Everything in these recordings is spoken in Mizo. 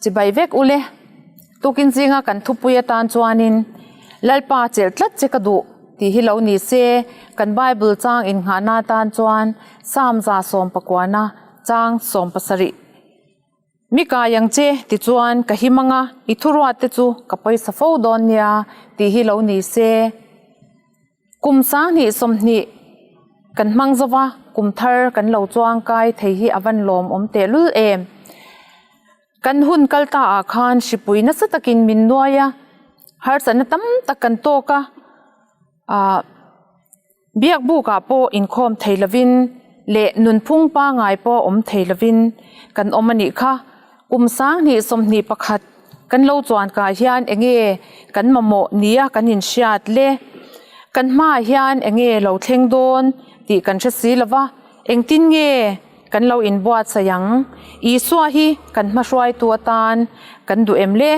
Chibai vek ule. Tukin zinga kan thupui atan chuanin Lalpa chelh tlat che ka duh tih hi lo ni se, kan Bible chang innghahna atan chuan Psalm 119 chang 17 Mi kai ang che tichuan ka him anga i thuruat te chu ka pawisa fo dawn nia tih hi lo ni se. Kum 2020 kan hmang zova kum thar kan lo chuang kai thei hi a van lawm awm tehlul em. Kan hun kal ta ah khan hripui nasa takin min nuai a, harsatna tam tak kan tawk a, ah biak buk ah pawh inkhawm thei lovin leh nunphung pangai pawh awm thei lovin kan awm a nih kha. Kum 2021 kan lo chuan kai hian enge kan mamawh nia kan inhriat le? Kan hmaah hian enge lo thleng dawn tih kan hre si lo va, engtin nge kan lo inbuatsaih ang? Isua hi kan hmahruaitu atan kan duh em le?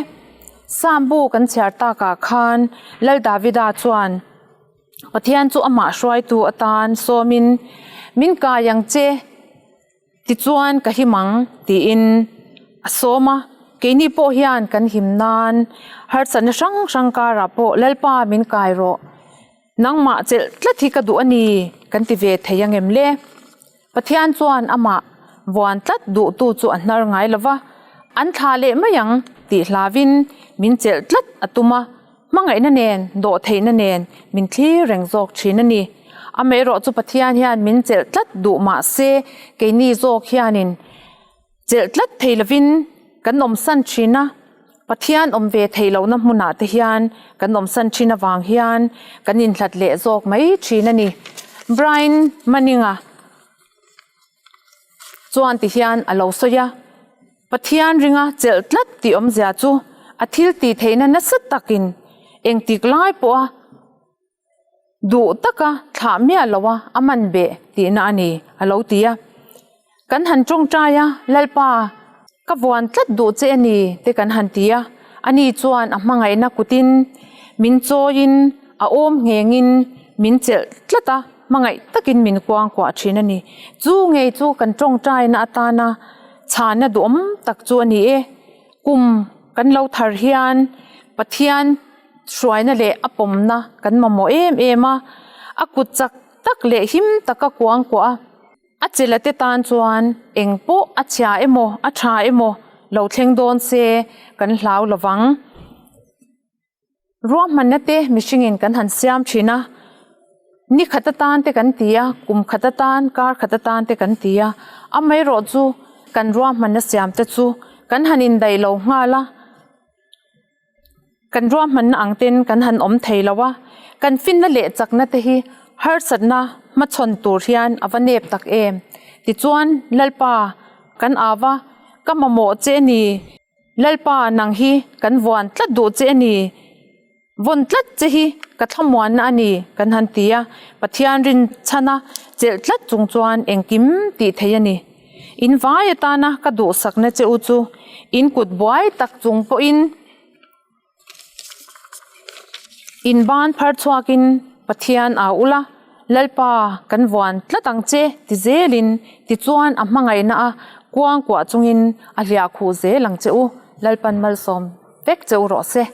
Psalm bu kan chhiar takah khan Lal Davida chuan Pathian chu amah hruaitu atan sawmin, Min kai ang che. Tichuan ka him ang tiin a sawm a, keini pawh hian kan him nan harsatna hrang hrang karah pawh Lalpa min kai rawh, nangmah chelh tlat hi ka duh a ni kan ti ve thei ang em le? Pathian chuan amah vuan tlat duhtu chu a hnar ngai lo va, an thla leh mai ang tih hlavin min chelh tlat a tum a, Hmangaihna nen, dawhtheihna nen min thlir reng zawk thin a ni. Amaherawh chu Pathian hian min chelh tlat duh mah se, keini zawk hianin chelh tlat thei lovin kan awmsan thin a. Pathian awm ve thei lohna hmunah te hian kan awmsan thin avang hian kan inhlat leh zawk mai thin a ni. Brian Manning-a chuan ti hian a lo sawi a. Pathian ringa chelh tlat tih awmzia chu a thil tih theihna nasa takin engtik lai pawha duh taka thlah miah loha a man beh tihna a ni, a lo ti a. Kan han tawngtai a, Lalpa, ka vuan tlat duh che a ni te kan han ti a. Ani chuan a hmangaihna kutin min chawiin a awm nghengin min chelh tlat a, hmangaih takin min kuangkuah thin a ni. Chu ngei chu kan tawngtaina atana Chhana duhawm tak chu a ni e. Kum kan lo thar hian Pathian hruaina leh a pawmna kan mamawh em em a, a kut chak tak leh him taka kuangkuah a, a chela te tan chuan eng pawh a chhia emaw a tha emaw lo thleng dawn se kan hlau lovang. Ruahmanna te mihringin kan han siam thin a, ni khat atan te kan ti a, kum khat atan, kar khat atan te kan ti a, amaherawh chu kan ruahmanna siam te chu kan han indaih lo nghal a, kan ruahmanna ang ten kan han awm thei lo a, kan finna leh chakna te hi harsatna hmachhawn tur hian a va nep tak em. Tichuan Lalpa kan au va, ka mamawh che a ni. Lalpa, nang hi kan vuan tlat duh che a ni. Vawn tlat che hi ka thlamuanna a ni, kan han ti a. Pathian rinchhana chelh tlat chung chuan engkim tih thei a ni. In vai atana ka duhsakna che u chu in kut buai tak chung pawhin In ban phar chhuakin Pathian a ul a, Lalpa kan vuan tlat ang che ti zelin tichuan a hmangaihna a kuangkuah chungin a hliah khuh zel ang che u, Lalpan malsawm vek che u rawh se.